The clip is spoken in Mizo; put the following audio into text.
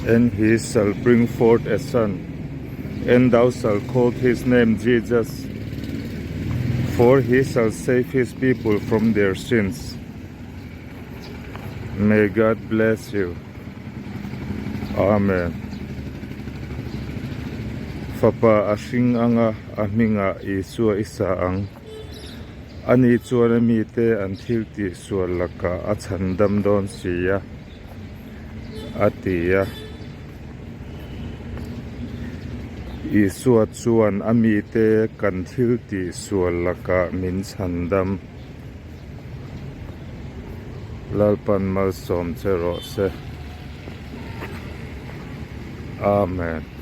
And he shall bring forth a son, and thou shalt call his name Jesus, for he shall save his people from their sins. May God bless you. Amen. Fapa a hring anga a hmingah Isua i sa ang. Ani chuan a mite an thil tih sual lakah a chhan dam dawn si a, a ti a. Isua chuan a mite kan thil tih sual lakah min chhan dam. Lalpan malsawm che rawh se. Amen.